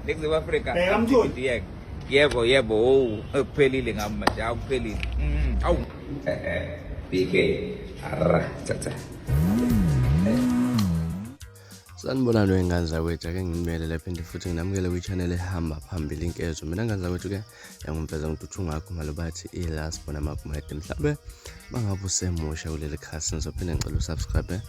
Ningizimu Afrika. Bheka Mtholi. Yebo. Yebo yebo, oh kuphelile ngami manje, awuphelile. Awu. BK. Arra, tata. Sanibonani wey'ngane zakwethu, ake nginibele phinde futhi nginamukele kwi-channel ehamba phambili inkezo. Mina ngane zakwethu ke engumveza ngituthu ngakho bathi ila sibona amakhumede. Mhlawumbe mangabe usemusha kuleli khasi ngizophinde ngicela usubscribe,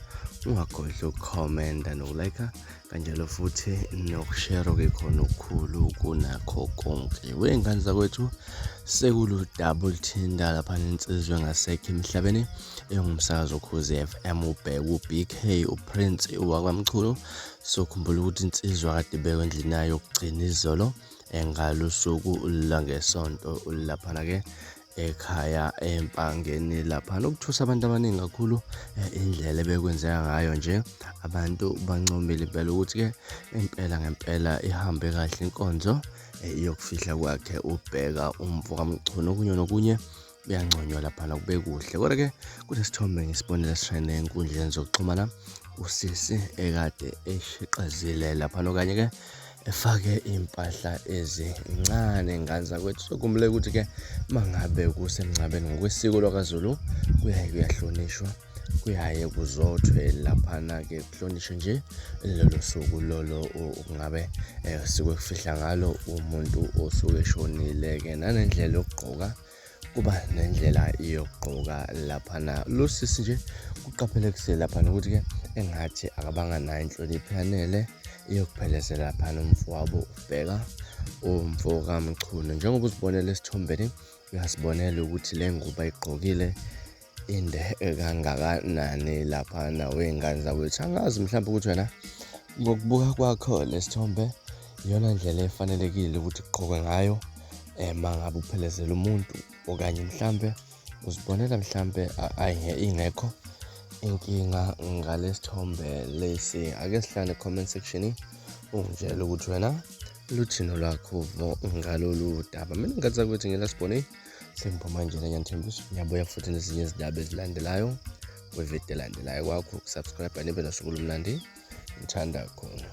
ungakhohlwa ukukhomenta nokulike kanjalo futhi nokushare okuyikhona okukhulu kunakho konke. Wey'ngane zakwethu sekuludaba oluthinta lapha insizwa engasekho emhlabeni engumsakazo Ukhozi FM ubheka uBK uPrince wakwaMchunu. Sokhumbula ukuthi insizwa kade ibekwe endlini yayo yokugcina izolo engalusuku langesonto laphana-ke ekhaya eMpangeni laphana. Okuthusa abantu abaningi kakhulu indlela ebekwenzeka ngayo nje, abantu bancomile impela ukuthi-ke impela ngempela ihambe kahle inkonzo yokufihla kwakhe ubheka umfo kaMchunu. Okunye nokunye kuyanconywa laphana kube kuhle, kodwa-ke kunesithombe ngisibonile sishayine enkundleni zokuxhumana usisi ekade eshiqazile laphana okanye-ke efake impahla ezincane ngane zakwethu. Sokhumbule ukuthi-ke mangabe kusemngcwabeni ngokwesiko lwakaZulu kuyaye kuyahlonishwa, kuyaye kuzothwe laphana-ke kuhlonishwe nje lolo suku lolo okungabe suke kufihla ngalo umuntu osuke eshonile-ke. Nanendlela yokugqoka kuba nendlela yokugqoka laphana. Lo sisi nje kuqaphelekisile laphana ukuthi-ke engathi akabanga nayo inhlonipho yanele iyokuphelezela laphana umfowabo ubheka umfo kaMchunu. Njengoba uzibonela esithombeni, uyasibonela ukuthi le ngubo ayigqokile inde kangakanani laphana wey'ngane zakwethu. Angazi mhlawumbe ukuthi wena ngokubuka kwakho lesithombe iyona ndlela efanelekile ukuthi kugqokwe ngayo uma ngabe uphelezela umuntu, okanye mhlambe uzibonela mhlambe ingekho inkinga ngalesithombe lesi. Ake sihlale comment section ungitshele ukuthi wena luthini lwakho uvo ngalolu daba. Mina ngathi ukuthi ngilasibone sengiphuma nje ngiyanithembisa ngiyabuya futhi nezinye izindaba ezilandelayo kwividiyo elandelayo. Kwakho ukusubscribe nibe nosuku olumnandi, ngithanda khona.